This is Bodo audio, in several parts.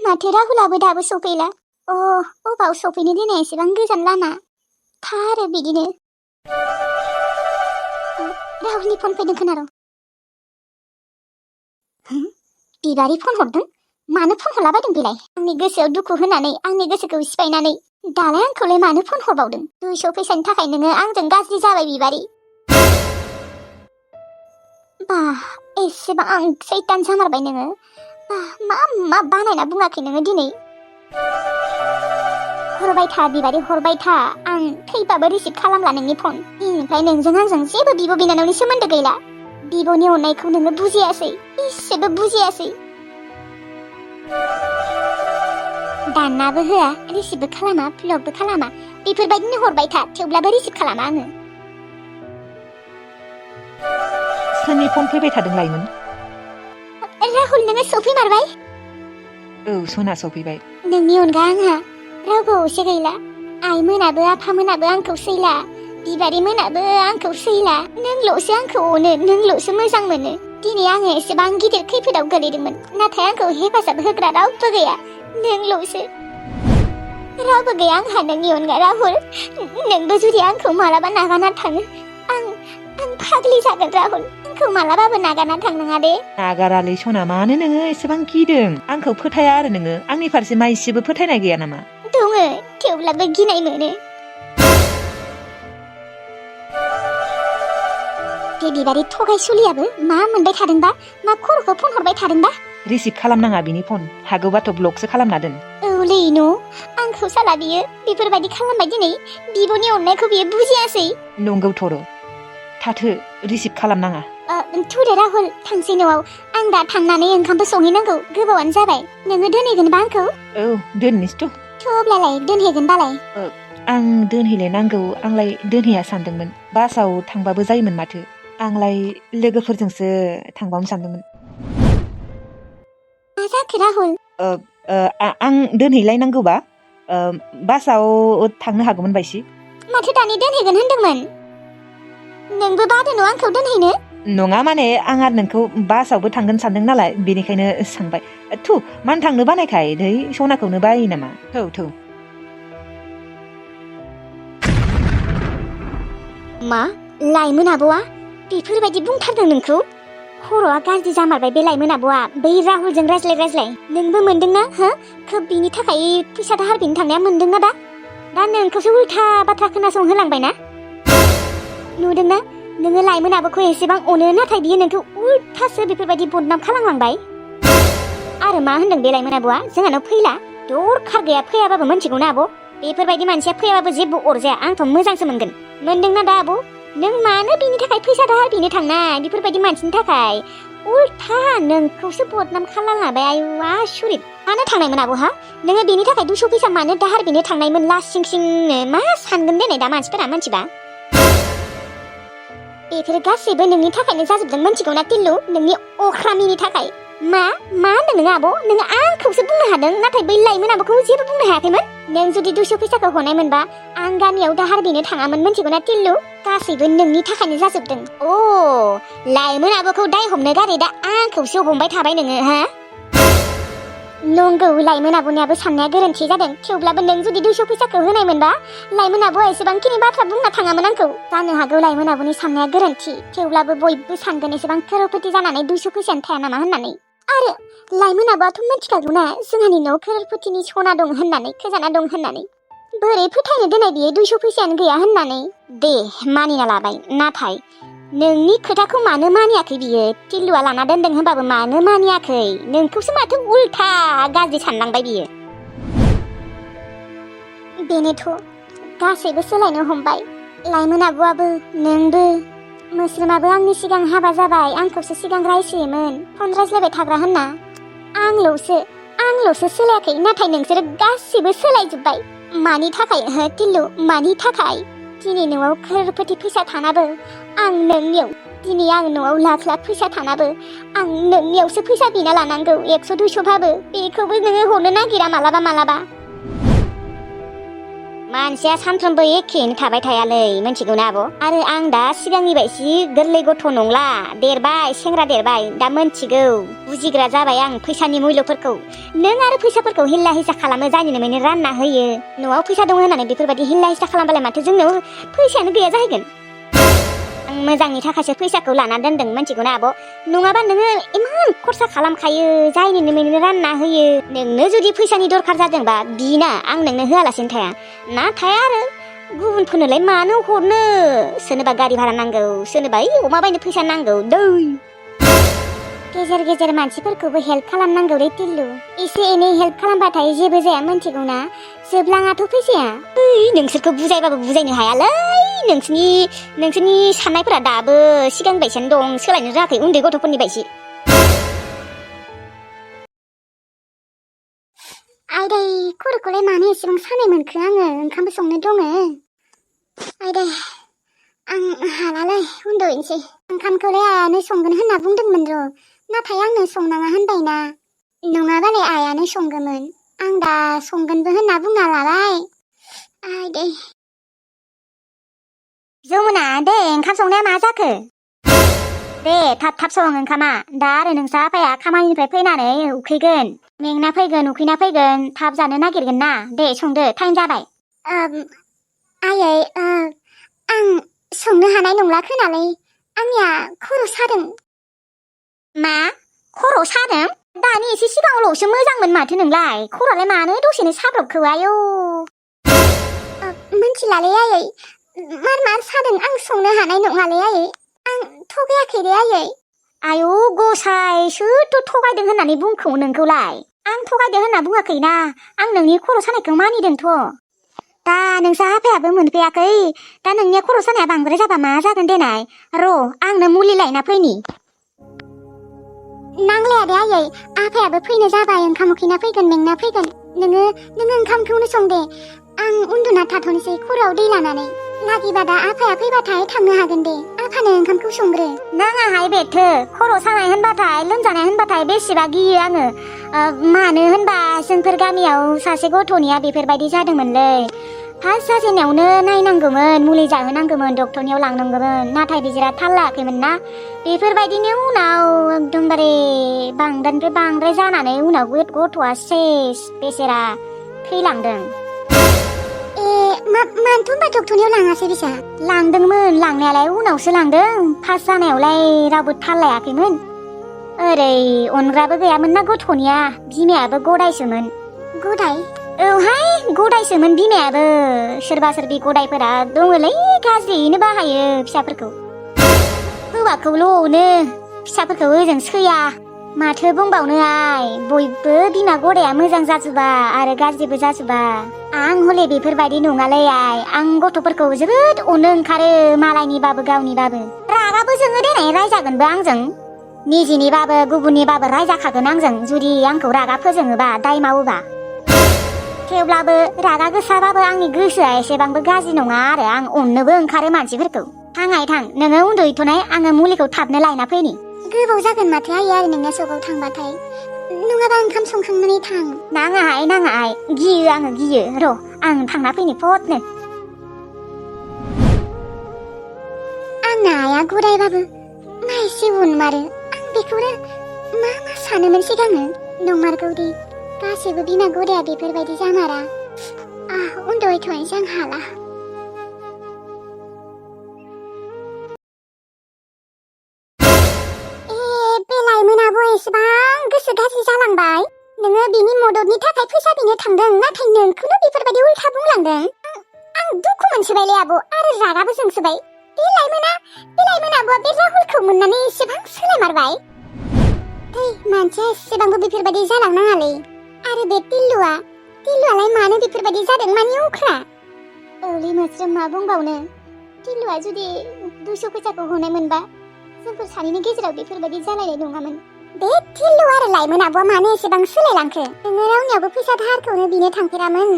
माथो राहुलाबो दाबो सफैला अबाव सफैनो दिनै एसेबां गोजान लामा थारो बिदिनो राहुलनि फन फैदों खोनार' बिबारि फन हरदों मानो फन हरलाबायदों बेलाय आंनि गोसोआव दुखु होनानै आंनि गोसोखौ सिफायनानै दालाय आंखौलाय मानो फन हरबावदों 200 फैसानि थाखाय नोङो आंजों गाज्रि जाबाय बिबारि बा एसेबां आं सैतान जामारबाय नोङो मा बानायना बुङाखै नोङो दिनै हरबाय था बिबारि हरबाय था आं थैबाबो रिसिभ खालामला नोंनि फन इनिफ्राय नोंजों आंजों जेबो बिब' बिनानावनि सोमोन्दो गैला बिब'नि अननायखौ नोङो बुजियासै इसेबो बुजियासै दाननाबो होआ रिसिभबो खालामा ब्लकबो खालामा बेफोरबायदिनो हरबाय था थेवब्लाबो रिसिभ खालामा आङो सोरनि फन फैबाय थादों लायमोन राहुल नोङो सफैमारबाय औ सना सफैबाय नोंनि अनगा आंहा रावबो असे गैला आइ मोनाबो आफा मोनाबो आंखौ सैला बिबारि मोनाबो आंखौ सैला नोंल'सो आंखौ अनो नोंल'सो मोजां मोनो दिनै आङो एसेबां गिदिर खैफोदाव गोलैदोंमोन नाथाय आंखौ हेफाजाब होग्रा रावबो गैया नोंल'सो रावबो गैया आंहा नोंनि अनगा राहुल नोंबो जुदि आंखौ मालाबा नागारना थाङो आं फाग्लि जागोन राहुल आंखौ मालाबाबो नागारना थांनाङा दे नागारालै सना मानो नोङो एसेबां गिदों आंखौ फोथाया आरो नोङो आंनि फारसे मा इसेबो फोथायनाय गैया नामा दङ थेवब्लाबो गिनाय मोनो बे बिबारि थगायसुलियाबो मा मोनबाय थादोंबा मा खर'खौ फन हरबाय थादोंबा रिसिभ खालामनाङा बिनि फन हागौबाथ' ब्लकसो खालामना दोन औलै न' आंखौ साला बियो बेफोरबायदि खालामबाय दिनै बिब'नि अननायखौ बियो बुजियासै नंगौ थर' थाथो रिसिभ खालामनाङा थुदे राहुल थांसै न'आव आं दा थांनानै ओंखामबो संहैनांगौ गोबावानो जाबाय नोङो दोनहैगोनबा आंखौ औ दोननोसैथ' थ'ब्लालाय दोनहैगोन बालाय आं दोनहैलाय नांगौ आंलाय दोनहैया सानदोंमोन बासाव थांबाबो जायोमोन माथो आंलाय लोगोफोरजोंसो थांबावनो सानदोंमोन मा जाखो राहुल आं दोनहैलायनांगौबा बासाव थांनो हागौमोन बायसि माथो दानि दोनहैगोन होनदोंमोन नोंबो बादो न' आंखौ दोनहैनो नङा माने आं आरो नोंखौ बासावबो थांगोन सानदों नालाय बेनिखायनो सानबाय थु मानो थांनो बानायखाय दै सनाखौनो बायो नामा थौ मा लाइमोन आब'आ बेफोरबायदि बुंथारदों नोंखौ खर'आ गाज्रि जामारबाय बे लाइमोन आब'आ बै राहुलजों रायज्लाय नोंबो मोनदोंना खोब बिनि थाखाय फैसा दाहार बिनो थांनाया मोनदोंना दा नोंखौसो उल्था बाथ्रा खोनासंहोलांबायना नुदोंना नोङो लाइमोन आब'खौ एसेबां अनो नाथाय बियो नोंखौ उल्थासो बेफोरबायदि बदनाम खालामलांबाय आरो मा होनदों बे लाइमोन आब'आ जोंहानाव फैला दरखार गैया फैयाबाबो मोनथिगौना आब' बेफोरबायदि मानसिया फैयाबाबो जेबो अरजाया आंथ' मोजांसो मोनगोन मोनदोंना दा आब' नों मानो बिनि थाखाय फैसा दाहार बिनो थांनाय बेफोरबायदि मानसिनि थाखाय उल्था नोंखौसो बदनाम खालामलांबाय आयुवा सुरित मानो थांनायमोन आब'हा नोङो बेनि थाखाय 200 फैसा मानो दाहार बिनो थांनायमोन लासिं सिंनो मा सानगोन देनाय दा मानसिफोरा मिथिबा बेफोर गासैबो नोंनि थाखायनो जाजोबदों मिथिगौना टिल्लु नोंनि अख्रामिनि थाखाय मा होनदों नोङो आब' नोङो आंखौसो बुंनो हादों नाथाय बै लाइमोन आब'खौ जेबो बुंनो हायाखैमोन नों जुदि 200 फैसाखौ हरनाय मोनबा आं गामियाव दाहार बिनो थाङामोन मिथिगौना टिल्लु गासैबो नोंनि थाखायनो जाजोबदों लाइमोन आब'खौ दाय हमनो गारै दा आंखौसो हमबाय थाबाय नोङो नंगौ लाइमोन आब'नियाबो साननाया गोरोन्थि जादों थेवब्लाबो नों जुदि 200 फैसाखौ होनाय मोनबा लाइमोन आब'आ एसेबांखिनि बाथ्रा बुंना थाङामोन आंखौ जानो हागौ लाइमोन आब'नि साननाया गोरोन्थि थेवब्लाबो बयबो सानगोन एसेबां खोरोरपति जानानै 200 फैसायानो थाया नामा होननानै आरो लाइमोन आब'आथ' मिथिखागौना जोंहानि न'आव खोरोरपतिनि सना दं होननानै खजाना दं होननानै बोरै फोथायनो दोननाय बियो 200 फैसायानो गैया होननानै दे मानिना लाबाय नाथाय नोंनि खोथाखौ मानो मानियाखै बियो टिल्लुआ लाना दोनदों होनबाबो मानो मानियाखै नोंखौसो माथो उल्था गाज्रि सानलांबाय बियो बेनोथ' गासैबो सोलायनो हमबाय लाइमोन आब'आबो नोंबो मोस्रोमाबो आंनि सिगां हाबा जाबाय आंखौसो सिगां रायसोयोमोन फन रायज्लायबाय थाग्रा होनना आंल'सो सोलायाखै नाथाय नोंसोरो गासैबो सोलायजोब्बाय मानि थाखाय टिल्लु मानि थाखाय दिनै न'आव खोरोरपति फैसा थानाबो आं न'आव लाख फैसा थानाबो आं नोंनियावसो फैसा बिना लानांगौ 100-200 बाबो बेखौबो नोङो हरनो नागिरा मालाबा मा मानसिया सानफ्रोमबो एखेयैनो थाबाय थायालै मिथिगौना आब'। आरो आं दा सिगांनि बायदि गोरलै गथ' नंला, देरबाय, सेंग्रा देरबाय, दा मिथिगौ, बुजिग्रा जाबाय आं फैसानि मुल्यफोरखौ। नों आरो फैसाफोरखौ हिल्ला हिसा खालामो, जानिनो माने रानना होयो। न'आव फैसा दं होननानै बेफोरबायदि हिल्ला हिसा खालामबालाय माथो जोंनाव फैसायानो गैया जाहैगोन। आं मोजांनि थाखायसो फैसाखौ लाना दोनदों मिथिगौना आब'। नङाबा नोङो इमान खरसा खालामखायो, जायनिनो माने रानना होयो। नोंनो जुदि फैसानि दरखार जादोंबा बिना, आं नोंनो होआलासिनो थाया। नाथाय आरो गुबुनफोरनोलाय मानो हरनो, सोरनोबा गारि भारा नांगौ, सोरनोबा अमा बायनो फैसा नांगौ दै। गेजेर गेजेर मानसिफोरखौबो हेल्प खालामनांगौ रे टिल्लु। एसे एनै हेल्प खालामबाथाय जेबो जाया मिथिगौना, जोबलाङाथ' फैसाया। नोंसोरखौ बुजायबाबो बुजायनो हायालै, नोंसोरनि साननायफोरा दाबो सिगां बायसानो दं, सोलायनो रोङाखै उन्दै गथ'फोरनि बायदि। आयदै खर'खौलाय मानो एसेबां सानाय मोनखो आङो, ओंखामबो संनो दङ। आयदै आं हालालै, उन्दुनोसै। ओंखामखौलाय आयानो संगोन होनना बुंदोंमोन र', नाथाय आंनो संनाङा होनबायना। नङाबालाय आयानो संगोमोन, आं दा संगोनबो होनना बुंना लाबाय। आयदै जमुना, दे ओंखाम संनाया मा जाखो? दे थाब थाब सं ओंखामा, दा आरो नोंसा आफाया खामानिनिफ्राय फैनानै उखैगोन, मेंना फैगोन, उखैना फैगोन, थाब जानो नागिरगोन ना। दे संदो, टाइम जाबाय। आयै आं संनो हानाय नंला खोनालै, आंनिया खर' सादों। मा? खर' सादों? दानि एसे सिगाङावल'सो मोजांमोन माथो नोंलाय, खर'आलाय मानो दसेनो साब्रबखो आयौ? मिथिलालै आयै, मार सादों, आं संनो हानाय नङालै आयै, आं थगायाखै दे आयै। आयौ गसाय, सोरथ' थगायदों होननानै बुंखो नोंखौलाय? आं थगायदों होनना बुङाखैना, आं नोंनि खर' सानायखौ मानिदोंथ'। दा नोंसा आफायाबो मोनफैयाखै, दा नोंनिया खर' सानाया बांद्राय जाबा मा जागोन देनाय? र' आंनो मुलि लायना फैनि। नांलाया दे आयै, आफायाबो फैनो जाबाय, ओंखाम उखैना फैगोन, मेंना फैगोन। नोङो ओंखामखौनो सं दे, आं उन्दुना थाथ'नोसै खर'आव दै लानानै। लागिबा दा आफाया फैबाथाय थांनो हागोन दे, आफानो ओंखामखौ संग्रो। नाङाहाय बेथो, खर' सानाय होनबाथाय, लोमजानाय होनबाथाय बेसेबा गियो आङो। मानो होनबा जोंफोर गामियाव सासे गथ'निया बेफोरबायदि जादोंमोनलै। फार्स्ट जाजेननायावनो नायनांगौमोन, मुलि जाहोनांगौमोन, डक्टरनियाव लांनांगौमोन, नाथाय बिसोरा थाल लायाखैमोन ना। बेफोरबायदिनि उनाव एकदमबारे बांद्रायनिफ्राय बांद्राय जानानै उनाव गथ'आ सेस बेसेरा थैलांदों। मानोथ' होनबा डक्टरनियाव लाङासै बिसा? लांदोंमोन लांनायालाय, उनावसो लांदों। फार्स्ट जानायावलाय रावबो थाल लायाखैमोन। ओरै अनग्राबो गैयामोन ना गथ'निया, बिमायाबो गदायसोमोन। गदाय? औहाय गदायसोमोन बिमायाबो। सोरबा सोरबि गदायफोरा दङलै, गाज्रियैनो बाहायो फिसाफोरखौ। हौवाखौल' अनो, फिसाफोरखौ ओजों सैया। माथो बुंबावनो आइ, बयबो बिमा गदाया मोजां जाजोबा आरो गाज्रिबो जाजोबा। आं हले बेफोरबायदि नङालै आइ, आं गथ'फोरखौ जोबोद अनो ओंखारो, मालायनिबाबो गावनिबाबो। रागाबो जोङो देनाय, रायजागोनबो आंजों। निजिनिबाबो गुबुननिबाबो रायजाखागोन आंजों, जुदि आंखौ रागा फोजोङोबा, दाय मावोबा। थेवब्लाबो रागा गोसाबाबो आंनि गोसोआ एसेबांबो गाज्रि नङा आरो, आं अननोबो ओंखारो मानसिफोरखौ। थाङाय थां, नोङो उन्दुहैथ'नाय, आङो मुलिखौ थाबनो लायना फैनि। गोबाव जागोन माथो आयै आरो नोंना सकाव थांबाथाय, नङाबा ओंखाम संखांनानै थां। नाङाहाय नाङाहाय, गियो आङो गियो, र' आं थांना फैनि फटनो। आंना आइया गदायबाबो मा एसे उनमारो, आं बेखौनो मा सानोमोन सिगाङो। नंमारगौ दे, गासैबो बिमा गदाया बेफोरबायदि जामारा। उन्दुहैथ'नोसै, आं हाला। लाइमोनाबो एसेबां गोसो गाज्रि जालांबाय। नोङो बिनि मददनि थाखाय फैसा बिनो थांदों, नाथाय नोंखौनो बेफोरबायदि उल्था बुंलांदों। आं दुखु मोनसोबायलै आब' आरो रागाबो जोंसोबाय। बे लाइमोनाबो बे राहुलखौ मोननानै एसेबां सोलायमारबाय। मानसिया एसेबांबो बेफोरबायदि जालांनाङालै। आरो बे टिल्लुआलाय मानो बेफोरबायदि जादों, मानि अख्रा? औलै मोस्रोम, मा बुंबावनो। टिल्लुआ जुदि 200 फैसाखौ हरनाय मोनबा जोंफोर सानैनि गेजेराव बेफोरबायदि जालायनाय नङामोन। बे टिल्लु आरो लाइमोन आब'आ मानो एसेबां सोलायलांखो? नोङो रावनियावबो फैसा दाहारखौनो बिनो थांफेरामोन,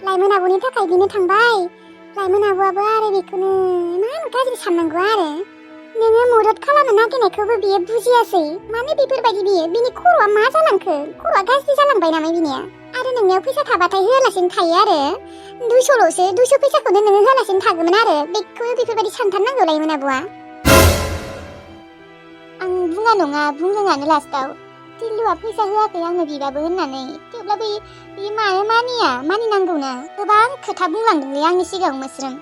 लाइमोन आब'नि थाखाय बिनो थांबाय। लाइमोन आब'आबो आरो बेखौनो इमान गाज्रि साननांगौ आरो। नोङो मदद खालामनो नागिरनायखौबो बियो बुजियासै, मानो बेफोरबायदि बियो? बिनि खर'आ मा जालांखो? खर'आ गाज्रि जालांबाय नामा बिनिया? आरो नोंनियाव फैसा थाबाथाय होआलासिनो थायो आरो 200ल'सो 200 फैसाखौनो नोङो होआलासिनो थागौमोन आरो बेखौ बेफोरबायदि सानथारनांगौ लायमोन आब'आ आं बुङा नङा बुंदोंआनो लास्टाव टिल्लुआ फैसा होआखै आंनो बिबाबो होननानै थेवब्लाबो बे मानो मानिनांगौना गोबां खोथा बुंलांदोंलै आंनि सिगाङाव मोस्रोम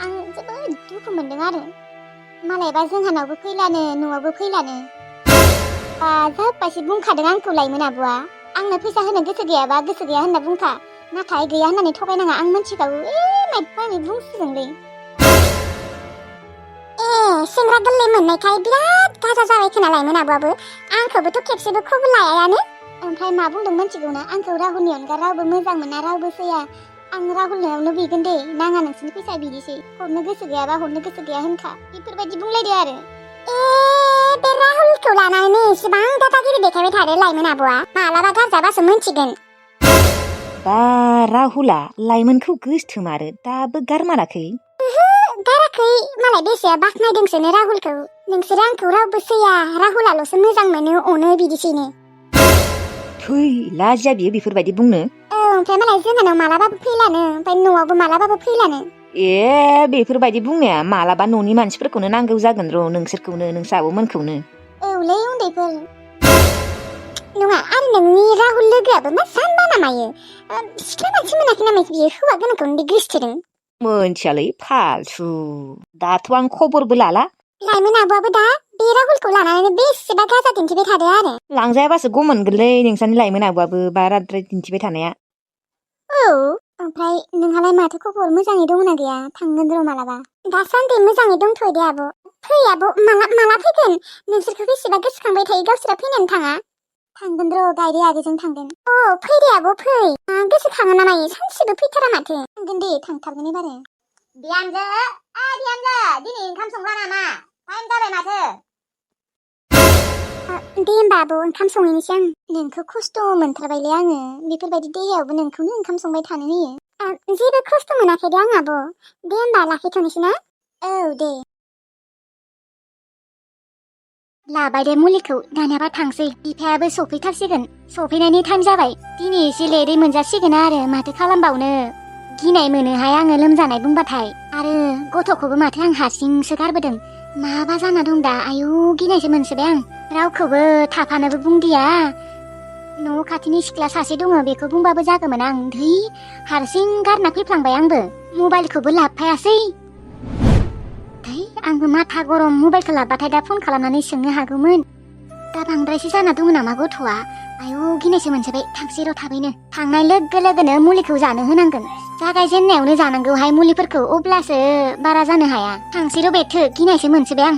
आं जोबोद दुखु मोनदों आरो मालायबा जोंहानावबो फैलानो न'आवबो फैलानो जाबायसो बुंखादों आंखौ लायमोन आब'आ आंनो फैसा होनो गोसो गैयाबा गोसो गैया होनना बुंखा नाथाय गैया होननानै थगायनाङा आं मिथिखागौ माइबा बुंसिगोनलै सेंग्रा गोरलै मोननायखाय बिराद गाजा जाबाय खोना लायमोन आब'आबो आंखौबोथ' खेबसेबो खबर लायानो ओमफ्राय मा बुंदों मिथिगौना आंखौ राहुलनि अनगा रावबो मोजां मोना रावबो सैया आं राहुलनावनो बिगोन दे नाङा नोंसोरनि फैसा बिदिसै हरनो गोसो गैयाबा हरनो गोसो गैया होनखा बेफोरबायदि बुंलायदो आरो बे राहुलखौ लानानै इसेबां दादागिरि देखायबाय थादो लायमोन आब'आ मालाबा गारजाबासो मोनथिगोन बा राहुला लाइमोनखौ गोसथोमारो दाबो गारमाराखै गाराखै मालाय बेसेया बाख्नायदोंसोनो राहुलखौ नोंसोर आंखौ रावबो सैया राहुलाल'सो मोजां मोनो अनो बिदिसैनो थै लाजिया बियो बेफोरबायदि बुंनो ओमफ्राय मालाय जोंहानाव मालाबाबो फैलानो ओमफ्राय न'आवबो मालाबाबो फैलानो बेफोरबायदि बुंनाया मालाबा न'नि मानसिफोरखौनो नांगौ जागोन र' नोंसोरखौनो नोंसोर आब'मोनखौनो औलै उन्दैफोर नङा आरो नोंनि राहुल लोगोआबो मा जाम्बा नामायो सिख्ला मानसि मोनाखै नामा बियो हौवा गोनांखौनो गोसोथोदों मोनथियालै फालथु दाथ' आं खबरबो लाला लायमोन आब'आबो दा बे राहुलखौ लानानै बेसेबा गाजा दिन्थिबाय थादो आरो लांजायाबासो गम मोनगोनलै नोंसानि लाइमोन आब'आबो बाराद्राय दिन्थिबाय थानाया औ ओमफ्राय नोंहालाय माथो खबर मोजाङै दंना गैया थांगोन र' मालाबा दासान्दि मोजाङै दंथ'यो दे आब' फै आब' माला फैगोन नोंसोरखौ बेसेबा गोसोखांबाय थायो गावसोरा फैनानै थाङा थांगोन र' गायदे आगैजों थांगोन फै दे आब' फै गोसोखाङो ना मायो सानसेबो फैथारा माथो थांगोन दे थांथारगोन एबारो बिहामजो बिहामजो दिनै ओंखाम संला नामा टाइम जाबाय माथो दे होमबा आब' ओंखाम संहैनोसै आं नोंखौ खस्थ' मोनथारबायलै आङो बेफोरबायदि दैयावबो नोंखौनो ओंखाम संबाय थानो होयो जेबो खस्थ' मोनाखै दे आं आब' दे होमबा लाखिथ'नोसै ना औ दे लाबाय दे मुलिखौ दानियाबा थांसै बिफायाबो सफैथारसिगोन सफैनायनि टाइम जाबाय दिनै एसे लेटै मोनजासिगोन आरो माथो खालामबावनो गिनाय मोनोहाय आङो लोमजानाय बुंबाथाय आरो गथ'खौबो माथो आं हारसिंसो गारबोदों माबा जाना दं दा आयु गिनायसो मोनसोबाय आं रावखौबो थाफानोबो बुंदिया न' खाथिनि सिख्ला सासे दङ बेखौ बुंबाबो जागौमोन आं धै हारसिं गारना फैफ्लांबाय आंबो मबाइलखौबो लाबोफायासै धै आंबो माथा गरम मबाइलखौ लाबबाथाय दा फन खालामनानै सोंनो हागौमोन दा बांद्रायसो जाना दङ नामा गथ'आ आयु गिनायसो मोनसोबाय थांसै र' थाबैनो थांनाय लोगो लोगोनो मुलिखौ जानो होनांगोन जागायजेननायावनो जानांगौहाय मुलिफोरखौ अब्लासो बारा जानो हाया थांसै र' बेथो गिनायसो मोनसोबाय आं